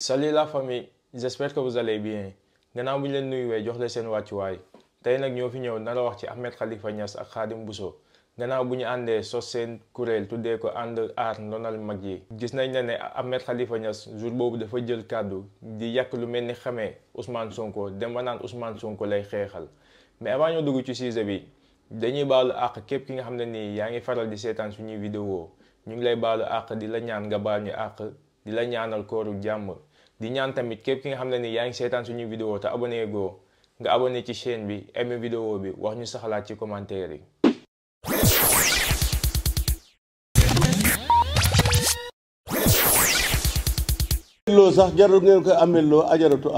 Salut la famille, j'espère que vous allez bien. Gannaaw bu ñu leen nuyuwee jox leen seen wàccuwaay tey nag ñoo fi ñëw nar a wax ci Ahmed Khalifa Niass ak Khadim Bousso gannaaw bu ñu àndee sos seen kuréel tuddee ko ànd aar ndonal mag yi. Gis nañ ne Ahmed Khalifa Niass jour boobu dafa jël kàddu di yàq lu mel ni xamee Ousmane Sonko dem ba naan Ousmane Sonko lay xeexal mais avant ñoo dugg ci sujet bi dañuy baalu àq képp ki nga xam ne nii yaa ngi faral di seetaan suñuy vidéo ñu ngi lay baalu àq di la ñaan nga baal ñu àq di la ñaanal kooru jàmm. di ñaan tamit képp ki nga xam ne ni yaa ngi seetaan suñu vidéo te abonné goo nga abonné ci chaîne bi aimé vidéo bi wax ñu sa xalaat ci commentaire yi. loo sax jarul ngeen koy ameloo ajaratu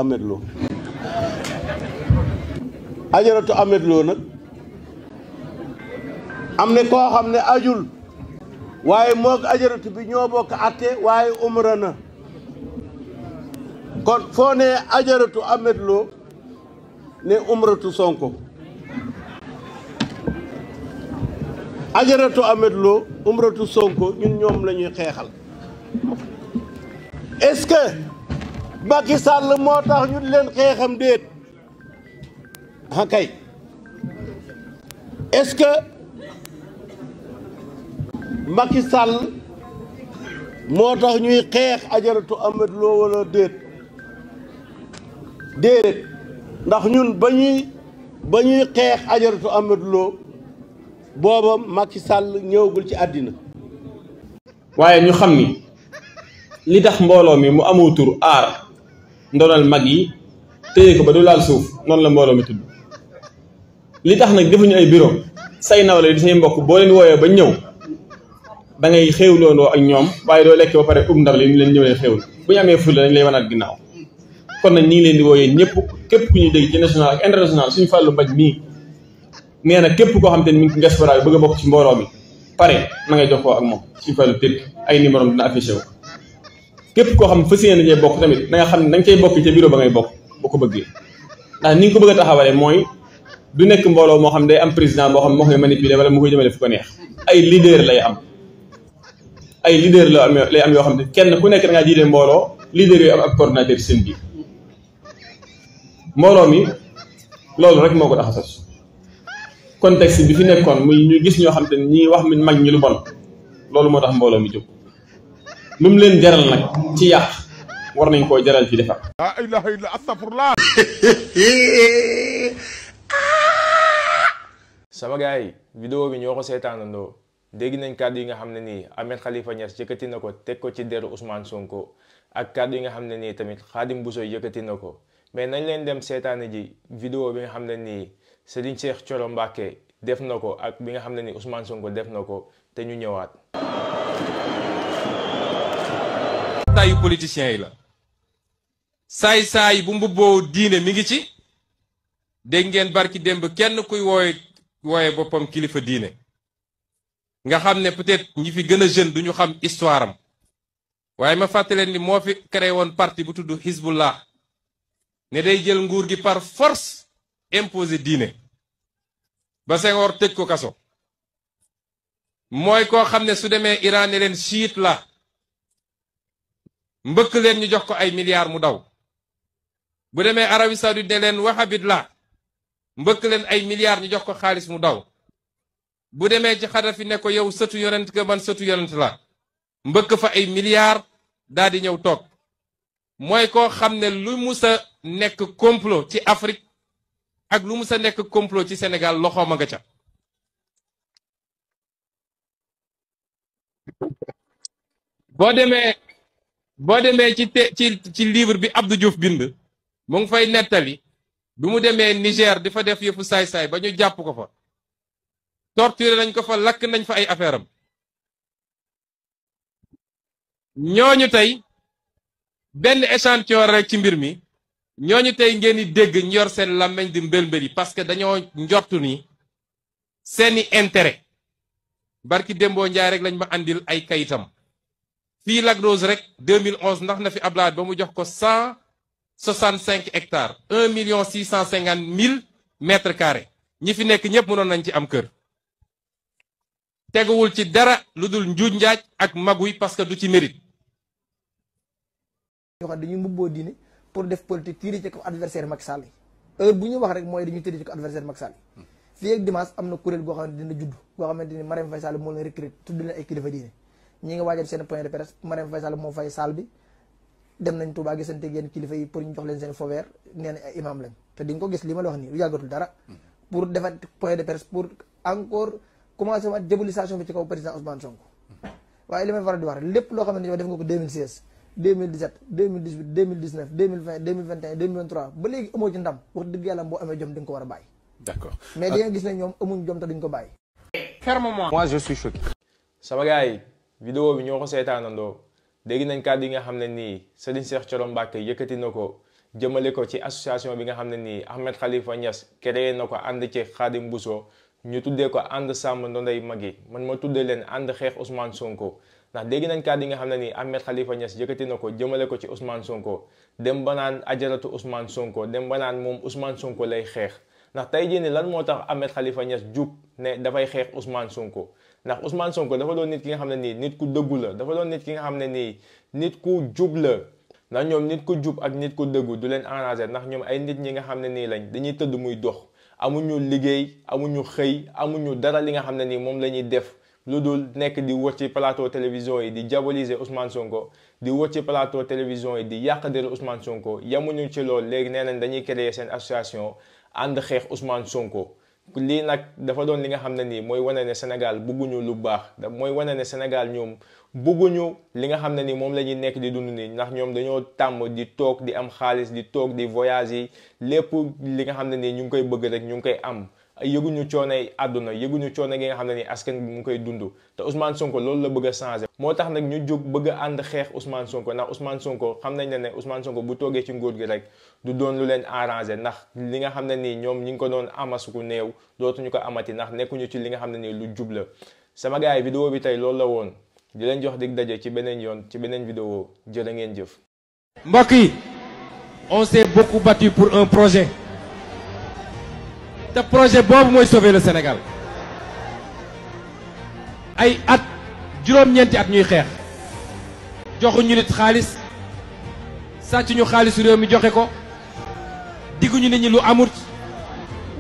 ameloo nag am na koo xam ne ajul waaye moog ajaratu bi ñoo bokk atte waaye umra na kon foo ne ajaratu Ahmed Lo ne umratu Sonko ajaratu Ahmed Lo umratu Sonko ñun ñoom la ñuy xeexal. est-ce que Macky Sall moo tax ñu leen xeexam déet ah kay est-ce que Macky Sall moo tax ñuy xeex ajaratu Ahmed Lo wala déet déedéet ndax ñun ba ñuy xeex ajaratu Ahmed Lo booba Macky Sall ñëwagul ci àddina. waaye ñu xam ni li tax mbooloo mi mu amoo tur aar ndonal mag yi téye ko ba du laal suuf noonu la mbooloo mi tudd li tax nag defuñu ay bureau say nawle di say mbokk boo leen wooyee ba ñëw da ngay xéewloondoo ak ñoom waaye doo lekk ba pare ndar li ñu leen ñëw leen xéewlu bu ñu amee fulla dañ lay wanaat ginnaaw. kon nag ñi ngi leen di wooyee ñëpp képp ku ñuy dégg ci national ak international suñu fàllu mbaj mii nee na képp koo xam te ni mi ngi ci diaspora bi bëgg a bokk ci mbooloo mi pare na ngay jox ko ak moom suñu fàllu tëpp ay numéro dina affiché wu. képp koo xam fas yéene cee bokk tamit na nga xam ne na nga cay bokk ca bureau ba ngay bokk boo ko bëggee ndax ni nga ko bëgg a taxawalee mooy du nekk mbooloo moo xam day am président boo xam moo koy manipuler wala mu koy jëmale fu ko neex ay leader lay am ay leader lay am yoo xam ne kenn ku nekk da ngaa jiite mbooloo leader yooyu am ab coordinateur seen biir mbooloo mi loolu rek moo ko tax a sos contexte bi fi nekkoon muy ñu gis ñoo xam te ñi wax mi mag ñi lu bon loolu moo tax mbooloo mi jóg lu mu leen jaral nag ci yàq war nañ koo jaral ci defar. la ilaha illa astaghfirullah. sama gars yi vidéo bi ñoo ko seetaanandoo dégg nañ kàddu yi nga xam ne nii Ahmed Khalifa Niass yëkkati na ko teg ko ci deru Ousmane Sonko ak kàddu yi nga xam ne nii tamit Khadim Bousso yëkkati na ko mais nañ leen dem seetaane ji vidéo bi nga xam ne nii Serigne Cheikh Thioro Mbacké def na ko ak bi nga xam ne nii Ousmane Sonko def na ko te ñu ñëwaat. taayu politiciens yi la saay-saay bu mbubboo diine mi ngi ci dégg ngeen barki démb kenn kuy wooye boppam kilifa diine nga xam ne peut-être ñi fi gën a jeune duñu xam histoire am waaye ma fàttaleen ni moo fi créé woon parti bu tudd Hizbullah ne day jël nguur gi par force imposé diine ba Senghor tëj ko kaso mooy koo xam ne su demee Iran ne leen chiite la mbëkk leen ñu jox ko ay milliards mu daw bu demee Arabie Saoudite ne leen wahabit la mbëkk leen ay milliards ñu jox ko xaalis mu daw bu demee ci Xadafi ne ko yow sëtu yonent ka man sëtu yonent la mbëkk fa ay milliards daal di ñëw toog mooy koo xam ne lu musa nekk complot ci Afrique ak lu musa nekk complot ci Sénégal loxoom a nga ca boo demee ci livre bi Abdou Diouf bind mu ngi fay nettali bi mu demee Niger di fa def yëfu saay-saay ba ñu jàpp ko fa torturé nañ ko fa lakk nañ fa ay affaire am ñooñu tey benn échantillon rek ci mbir mi ñooñu tey ngeen di dégg ñu yor seen làmmeñ di mbël-mbël yi parce que dañoo njortu ni seeni intérêt barki démboo njaay rek lañ ma andil ay kayitam fii Lac Rose rek 2011 ndax na fi Abdoulaye ba mu jox ko 165 hectares 1,650,000 mètres carrés ñi fi nekk ñëpp mënoon nañ ci am kër teguwul ci dara lu dul njuuj njaaj ak maguy parce que du ci mérite yoo xam ne dañuy mbubboo diine pour def politique tiiri ci ko adversaire Macky Sall yi heure bu ñu wax rek mooy dañuy tiiri ci ko adversaire Macky Sall yi fii ak dimanche am na kuréel goo xam ne dina judd goo xamante ni Marème Faye Sall moo leen recruté tudd leen ay kilifa diine ñi nga waajal seen point de presse Marème Faye Sall moo fay salle bi dem nañ Touba gisante ak yenn kilifa yi pour ñu jox leen seen faux vert nee na ay imam lañ te di nga ko gis li ma la wax nii lu yàggatul dara pour defar point de presse pour encore commencé waat diabolisation bi ci kaw président Ousmane Sonko waaye li may faral di wax rek lépp loo xam ne yow def nga ko 2016 2017 2018 2019 2020 2021 2023 ba léegi amoo ci ndam wax dëgg yàlla boo amee jom di nga ko war a bàyyi. D'accord. mais di nga gis ne ñoom amuñ jom te duñ ko bàyyi. Fermement. Moi je suis choqué. sama gars yi vidéo bi ñoo ko seetaanandoo dégg nañ kàddu yi nga xam ne nii Serigne Cheikh Thioro Mbacké yëkkati na ko jëmale ko ci association bi nga xam ne nii Ahmed Khalifa Niass créé na ko ànd ci Khadim Bousso ñu tuddee ko ànd sàmm ndonday mag yi man ma tuddee leen ànd xeex Ousmane Sonko ndax dégg nañ kàddu yi nga xam ne nii Ahmed Khalifa Niass yëkkati na ko jëmale ko ci Ousmane Sonko dem ba naan ajaratu Ousmane Sonko dem ba naan moom Ousmane Sonko lay xeex ndax tey jii nii lan moo tax Ahmed Khalifa Niass jug ne dafay xeex Ousmane Sonko ndax Ousmane Sonko dafa doon nit ki nga xam ne nii nit ku dëggu la dafa doon nit ki nga xam ne nii nit ku jub la ndax ñoom nit ku jub ak nit ku dëggu du leen arrangé ndax ñoom ay nit ñi nga xam ne nii lañ dañuy tëdd muy dox amuñu liggéey amuñu xëy amuñu dara li nga xam ne nii moom la ñuy def lu dul nekk di wër ci plateau télévision yi di diaboliser Ousmane Sonko di wër ci plateau télévision yi di yàq deru Ousmane Sonko yamuñu ci loolu léegi nee nañ dañuy créer seen association ànd xeex Ousmane Sonko lii nag dafa doon li nga xam ne nii mooy wane ne Sénégal bugguñu lu baax mooy wane ne Sénégal ñoom bugguñu li nga xam ne nii moom la ñuy nekk di dund nii ndax ñoom dañoo tàmm di toog di am xaalis di toog di voyage yi lépp li nga xam ne nii ñu ngi koy bëgg rek ñu ngi koy am yëguñu coonay àdduna yëguñu coono gi nga xam ne nii askan bi mu ngi koy dund te Ousmane Sonko loolu la bëgg a changer moo tax nag ñu jóg bëgg a ànd xeex Ousmane Sonko ndax Ousmane Sonko xam nañ ne Ousmane Sonko bu toogee ci nguur gi rek du doon lu leen arranger ndax li nga xam ne nii ñoom ñi ngi ko doon amasuku néew dootuñu ko amati ndax nekkuñu ci li nga xam ne nii lu jub la sama gars yi vidéo bi tey loolu la woon di leen jox dig daje ci beneen yoon ci beneen vidéo jërë ngeen jëf. mbokk yi on s'est beaucoup battu pour un projet te projet boobu mooy sauver le Sénégal ay at juróom-ñeenti at ñuy xeex joxuñu nit xaalis sàcc ñu xaalisu réew mi joxe ko digguñu nit ñi lu amut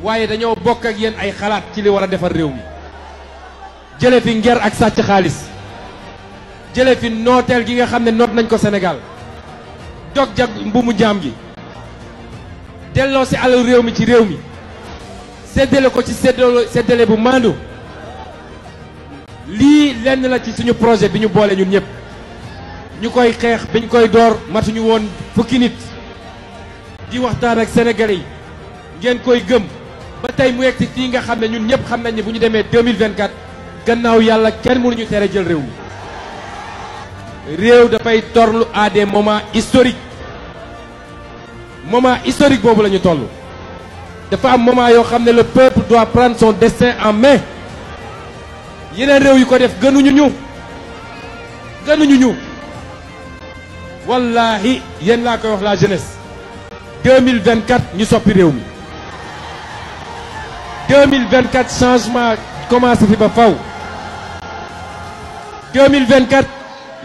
waaye dañoo bokk ak yéen ay xalaat ci li war a defar réew mi jële fi nger ak sàcc xaalis jële fi nooteel gi nga xam ne noot nañ ko Sénégal dog jag mbuumu jaam gi delloo si alal réew mi ci réew mi séddale ko ci séddale bu maandu lii lenn la ci suñu projet bi ñu boole ñun ñëpp ñu koy xeex biñ koy door matuñu woon fukki nit di waxtaan ak sénégalais yi ngeen koy gëm ba tey mu yegg ci fii nga xam ne ñun ñëpp xam nañ ne bu ñu demee 2024 gannaaw yàlla kenn mënuñu tere jël réew mi réew dafay torlu à des moments historiques moment historique boobu la ñu toll dafa am moment yoo xam ne le peuple doit prendre son destin en main yeneen réew yu ko def gënuñu ñu wallahi yéen laa koy wax la jeunesse 2024 ñu soppi réew mi 2024 changement commencé fi ba faw 2024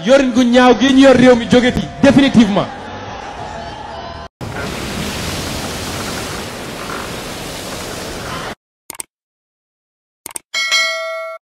yorin gu ñaaw gi ñu yor réew mi jóge fi définitivement